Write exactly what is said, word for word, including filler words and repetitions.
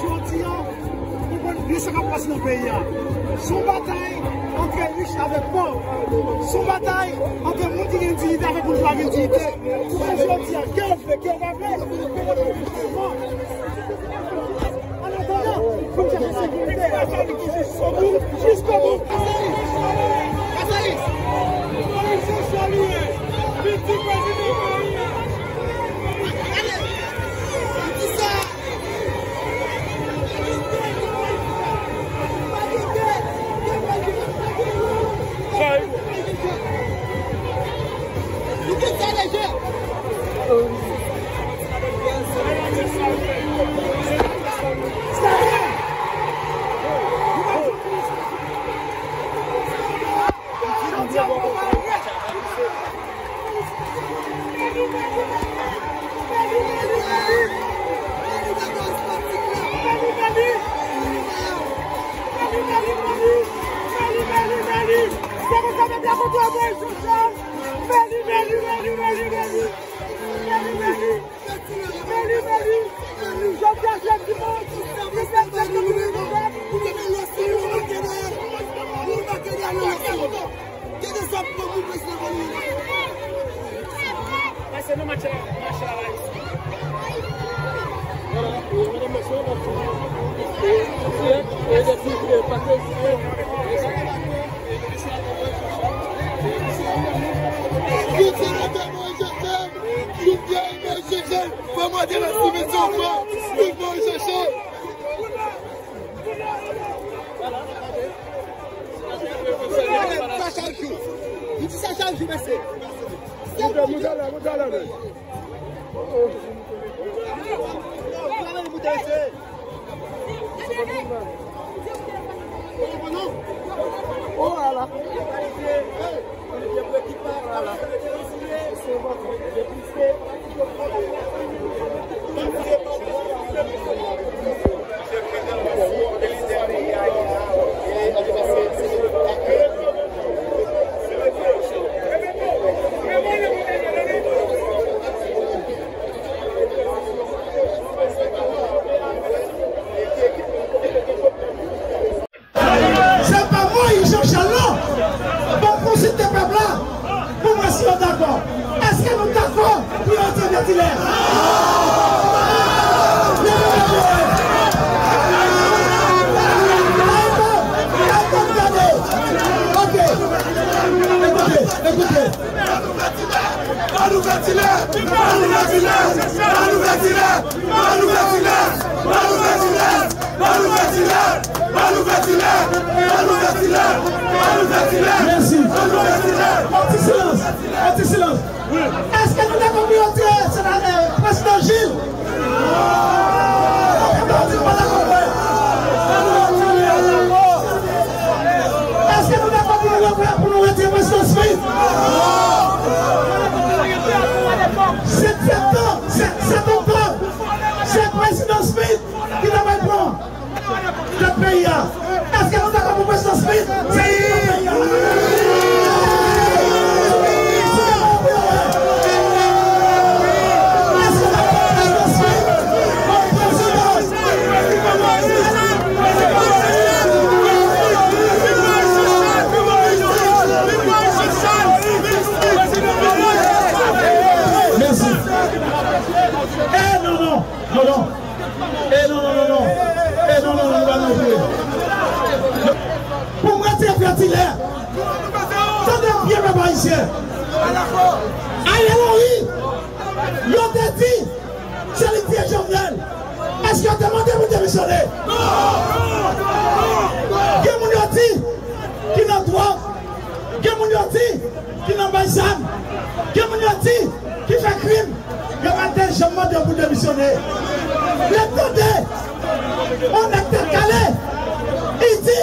Jodi a, ou konprann byen sa k ap pase nan peyi a. Se yon batay ant rich avèk pòv. Se yon batay ant moun ki gen diyite avèk moun ki pa gen diyite. Ou konprann jodi a, ke w vle, ke w pa vle, ou konprann. An atandan, pou n chache sekirite, jiskobou, jiskobou. Pase nan match la, match la la. Sa chak jou. Li di sa chak jou, mesye. Moute, moute la, moute la, men. Oh, ala. Se pa Moyiz Janchal non. Ban m konsilte pèp la pou m wè si yo dakò. Èske nou dakò pou yo retire Vètilè? Leve men nou. Dakò, dakò, gade. Ok. Ekoute, ekoute. Ba nou Vètilè! Ba nou Vètilè! Mèsi. Yon ti silans, yon ti silans. Èske nou dakò pou yo retire sena-, eh, prezidan Gilles? Èske nou dakò pou nou retire, pou nou retire prezidan Smith? Sèt, sèt an, sèt, sèt an, se prezidan Smith ki ta pral pran tèt peyi a. Èske nou dakò pou prezidan Smith? Se li ki pran peyi a. Èske nou dakò pou prezidan Smith? Mèsi. Eh, non, non, non, non. Eh, non, non, non, non. Eh, non, non, non, non, non, non. Pou mwen, se Vètilè. Tande byen, pèp ayisyen. Ariel Henry, yo te di, se li ki tiye Jovenel. Èske yo te mande pou demisyone? Gen moun yo di ki nan dwòg. Gen moun yo di ki nan bay zam. Gen moun yo di ki fè krim. Yo pa t janm mande pou demisyone. Men tande, yon nèg tèt kale, li di,